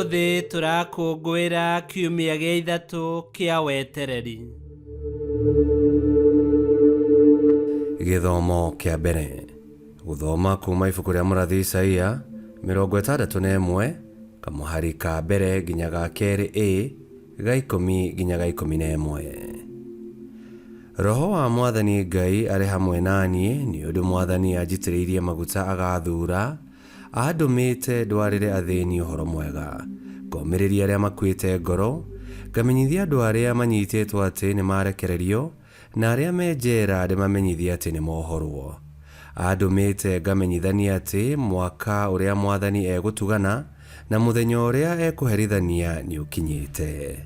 Ũmũthĩ tũrakũngũĩra kiumia gĩa ithatũ kĩa wetereri. Gĩthomo kĩa mbere. Gũthoma kuuma ibuku rĩa mũrathi Isaia 61 kamũhari ka mbere nginya ga kerĩ A ga ikũmi nginya ga 11. Roho wa Mwathani Ngai arĩ hamwe na niĩ, nĩ ũndũ Mwathani anjitĩrĩirie maguta agathuura, Andũmĩte ndwarĩre athĩni ũhoro mwega, ngomĩrĩrie arĩa makuĩte ngoro, ngamenyithie andũ arĩa manyitĩtwo atĩ nĩmarekererio, na arĩa me njera ndĩmamenyithie atĩ nĩmohorũo. Andũmĩte ngamenyithanie atĩ mwaka ũrĩa Mwathani egũtugana, na mũthenya ũrĩa ekũherithania nĩũkinyĩte.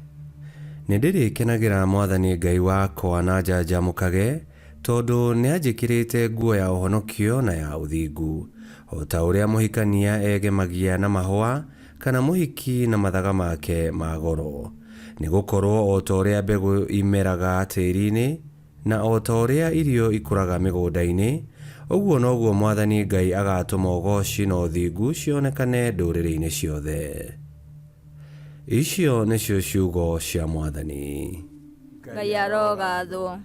Nĩndĩrĩkenagĩra Mwathani Ngai wakwa na njanjamũkage, Tondũ nĩanjĩkĩrĩte nguo ya ũhonokio na ya ũthingu, o ta ũrĩa mũhikania egemagia na mahũa, kana mũhiki na mathaga make ma goro. Nĩgũkorwo o ta ũrĩa mbegũ imeraga tĩĩri-inĩ, na o ta ũrĩa irio ikũraga mĩgũnda-inĩ, ũguo noguo Mwathani Ngai agaatũma ũgooci na ũthingu cionekane ndũrĩrĩ-inĩ ciothe. Icio nĩcio ciugo cia Mwathani. Ngai arogathwo.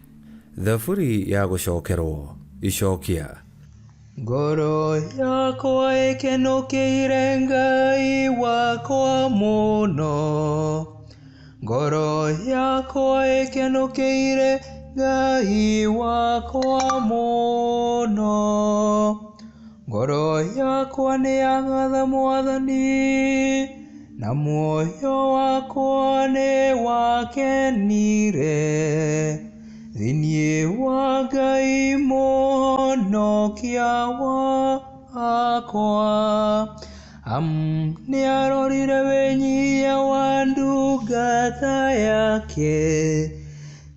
Thaburi ya gũcokerwo. Icokia. Ngoro yakwa ĩkenũkĩire Ngai wakwa mũno, Ngoro yakwa ĩkenũkĩire Ngai wakwa mũno. Ngoro yakwa nĩyagatha Mwathani, na muoyo wakwa nĩwakenire thĩinĩ wa Ngai Mũhonokia wakwa. Amu nĩarorire wĩnyihia wa ndungata yake,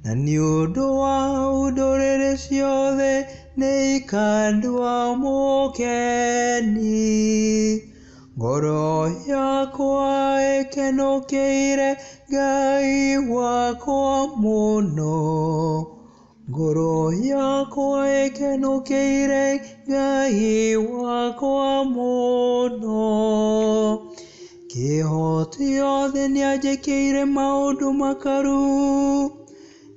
na nĩ ũndũ wa ndũrĩrĩ ciothe nĩikandua mũkeni. Ngoro yakwa ĩkenũkĩire Ngai wakwa mũno, Ngoro yakwa ĩkenũkĩire Ngai wakwa mũno. Kĩhoti othe nĩanjĩkĩire maũndũ makaru,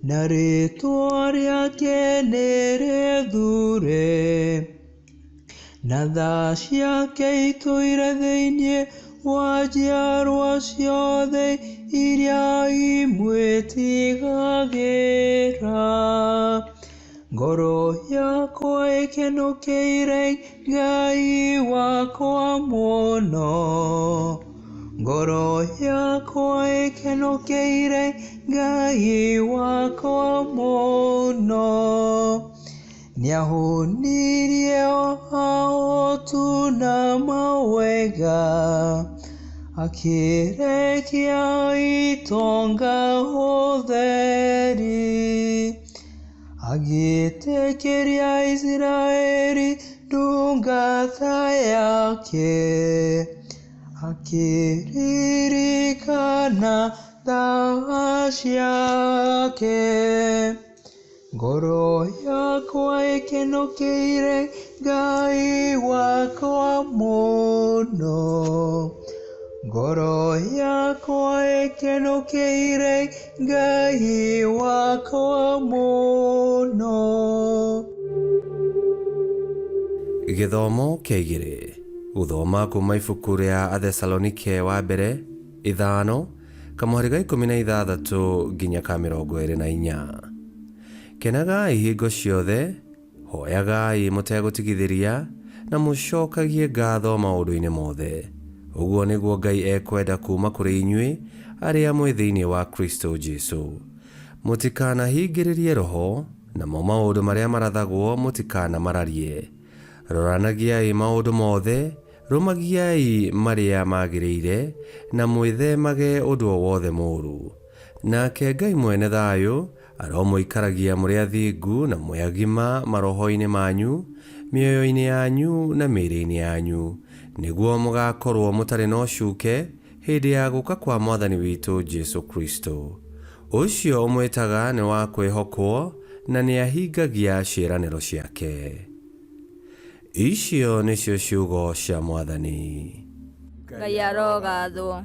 na rĩĩtwa rĩake nĩ rĩthure. Na tha ciake itũire thĩinĩ wa njiarwa ciothe iria imwĩtigagĩra. Ngoro yakwa ĩkenũkĩire Ngai wakwa mũno, Ngoro yakwa ĩkenũkĩire Ngai wakwa mũno. Nĩahũnirie ahotu na mawega, akĩrekia itonga ũtheri. Agĩtĩkĩria Isiraeli ndungata yake, akĩririkana tha ciake. Ngoro yakwa ĩkenũkĩire Ngai wakwa mũno, Ngoro yakwa ĩkenũkĩire Ngai wakwa mũno. Gĩthomo kĩa igĩrĩ. Gũthoma kuuma ibuku rĩa Athesalonike wa mbere ithano kamũhari ga 16 nginya ka 24. Kenagai hingo ciothe, Hoyagai mũtegũtigithĩria, na mũcokagie ngatho maũndũ-inĩ mothe. Ũguo nĩguo Ngai ekwenda kuuma kũrĩ inyuĩ arĩa mwĩ thĩinĩ wa Kristo Jesu. Mũtikanahingĩrĩrie Roho, namo maũndũ marĩa marathagwo mũtikanamararie. Roranagiai maũndũ mothe, rũmagiai marĩa magĩrĩire, na mwĩthemage ũndũ o wothe mũũru. Nake Ngai mwene thayũ Aromũikaragia mũrĩ athingu na mwĩ agima maroho-inĩ manyu, mĩoyo-inĩ yanyu na mĩĩrĩ-inĩ yanyu, nĩguo mũgaakorũo mũtarĩ na ũcuke hĩndĩ ya gũka kwa Mwathani witũ Jesu Kristo. Ũcio ũmwĩtaga nĩ wa kwĩhokwo na nĩahingagia ciĩranĩro ciake. Icio nĩcio ciugo cia Mwathani. Ngai arogathwo.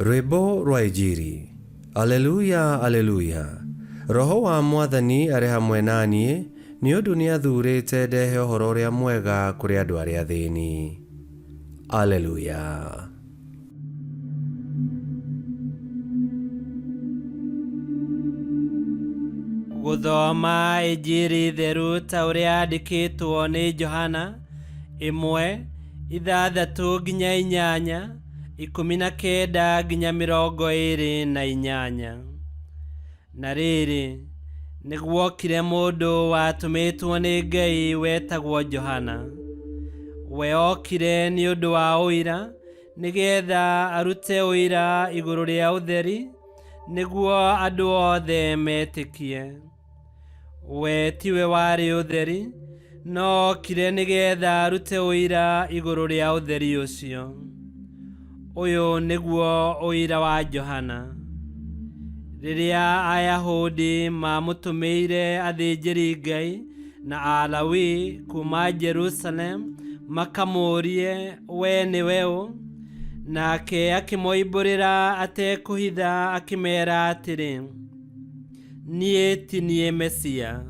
Rwĩmbo rwa Injiri. Aleluya, aleluya. Roho wa Mwathani arĩ hamwe na niĩ, nĩ ũndũ nĩathuurĩte ndehe ũhoro ũrĩa mwega kũrĩ andũ arĩa athĩni. Aleluya. Gũthoma Injiri theru ta ũrĩa yandĩkĩtwo nĩ Johana 1:6 nginya 8, 19 nginya 28. Na rĩrĩ, nĩguokire mũndũ watũmĩtwo nĩ Ngai wetagwo Johana. We okire nĩ ũndũ wa ũira, nĩgetha arute ũira igũrũ rĩa ũtheri, nĩguo andũ othe metĩkie. We tiwe warĩ ũtheri, no okire nĩgetha arute ũira igũrũ rĩa ũtheri ũcio. Ũyũ nĩguo ũira wa Johana. Rĩrĩa Ayahudi maamũtũmĩire athĩnjĩri-Ngai na Alawii kuuma Jerusalem makamũũrie we nĩwe ũ, nake akĩmoimbũrĩra atekũhitha akĩmeera atĩrĩ, niĩ ti niĩ Mesia.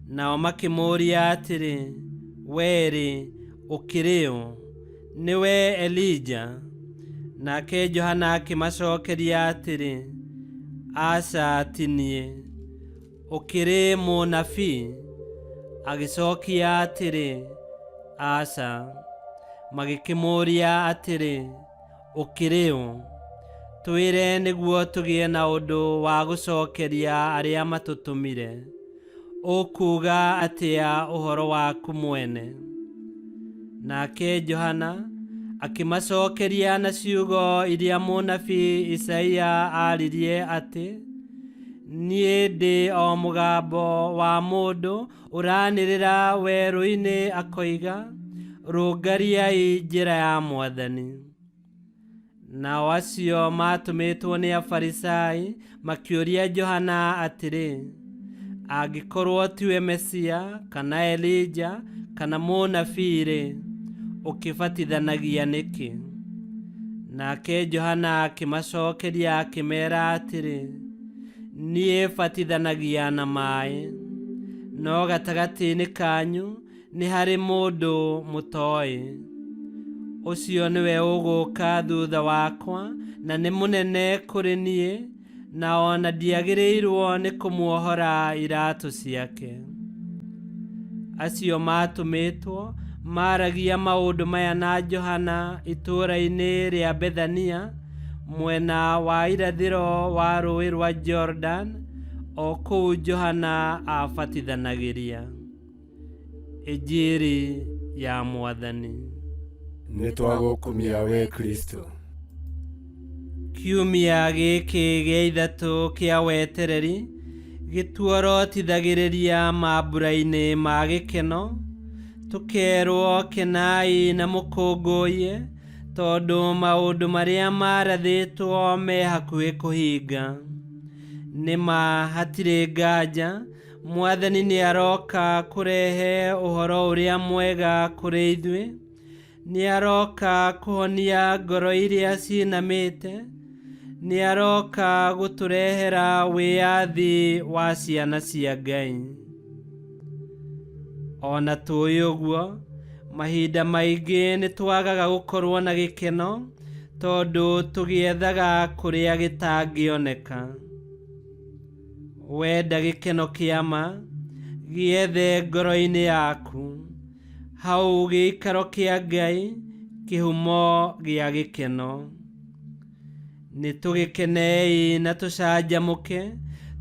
Nao makĩmũũria atĩrĩ, wee-rĩ, ũkĩrĩ ũ? Nĩwe Elija? Nake Johana akĩmacokeria atĩrĩ, aca ti niĩ. Ũkĩrĩ mũnabii? Agĩcokia atĩrĩ, aca. Magĩkĩmũũria atĩrĩ, ũkĩrĩ ũ? Twĩre nĩguo tũgĩe na ũndũ wa gũcokeria arĩa matũtũmire. Ũkuuga atĩa ũhoro waku mwene? Nake Johana akĩmacokeria na ciugo iria mũnabii Isaia aaririe atĩ, niĩ ndĩ o mũgambo wa mũndũ ũranĩrĩra werũ-inĩ akoiga, rũngariai njĩra ya Mwathani. Nao acio maatũmĩtwo nĩ Afarisai makĩũria Johana atĩrĩ, angĩkorwo tiwe Mesia kana Elija kana mũnabii-rĩ, ũkĩbatithanagia nĩkĩ? Nake Johana akĩmacokeria akĩmeera atĩrĩ, niĩ batithanagia na maĩ, no gatagatĩ-inĩ kanyu nĩ harĩ mũndũ mũtoĩ. Ũcio nĩwe ũgũũka thutha wakwa na nĩ mũnene kũrĩ niĩ, na ona ndiagĩrĩirwo nĩ kũmuohora iratũ ciake. Acio maatũmĩtwo maaragia maũndũ maya na Johana itũũra-inĩ rĩa Bethania, mwena wa irathĩro wa rũũĩ rwa Jordan, o kũu Johana aabatithanagĩria. Injiri ya Mwathani. Nĩ twagũkumia we Kristo. Kiumia gĩkĩ gĩa ithatũ kĩa wetereri gĩtuorotithagĩrĩria mambura-inĩ ma gĩkeno, tũkerwo kenai na mũkũngũiye, tondũ maũndũ marĩa marathĩtwo me hakuhĩ kũhinga. Nĩ ma hatirĩ nganja, Mwathani nĩ aroka kũrehe ũhoro ũrĩa mwega kũrĩ ithuĩ. Nĩ aroka kũhonia ngoro iria cinamĩte. Nĩ aroka gũtũrehera wĩyathi wa ciana cia Ngai. Ona tũĩ ũguo, mahinda maingĩ nĩ twagaga gũkorwo na gĩkeno tondũ tũgĩethaga kũrĩa gĩtangĩoneka. Wenda gĩkeno kĩa ma, gĩethe ngoro-inĩ yaku. Hau gĩikaro kĩa Ngai, kĩhumo gĩa gĩkeno. Nĩ tũgĩkenei na tũcanjamũke,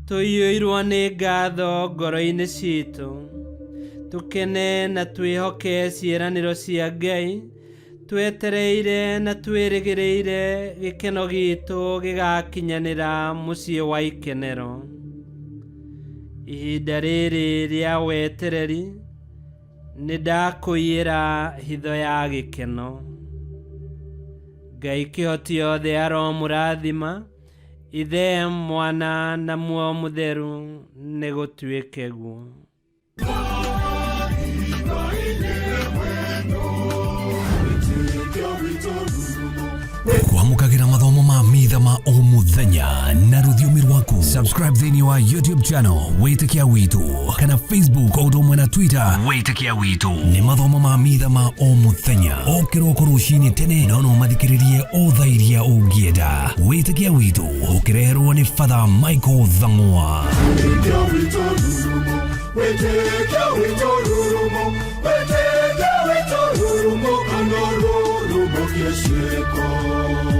tũiyũirwo nĩ ngatho ngoro-inĩ citũ. Tũkene na twĩhoke ciĩranĩro cia Ngai, twetereire na twĩrĩgĩrĩire gĩkeno gitũ gĩgakinyanĩra mũciĩ wa ikenero. Ihinda rĩrĩ rĩa wetereri, nĩ ndakũiyĩra hitho ya gĩkeno. Ngai kĩhoti yothe aromũrathima, Ithe, Mwana na Muoyo Mũtheru, nĩ gũtuĩke guo. Kwamũkagĩra mathomo ma Mitha. mũthenya na rũthiomi rwaku. Subscribe thĩinĩ wa YouTube channel Wĩtĩkia Witũ kana Facebook o ũndũ ũmwe na Twitter Wĩtĩkia Witũ. Nĩ mathomo ma mitha ma o mũthenya o kĩroko rũcinĩ tene, no no mathikĩrĩrie o thaa iria ũngĩenda. Wĩtĩkia Witũ ũkĩreherwo nĩ Father Michael Thang'wa. Wĩtĩkia witũ rurumo, wĩtĩkia witũ rurumo, wĩtĩkia witũ rurumo, kana rurumo kĩciĩko.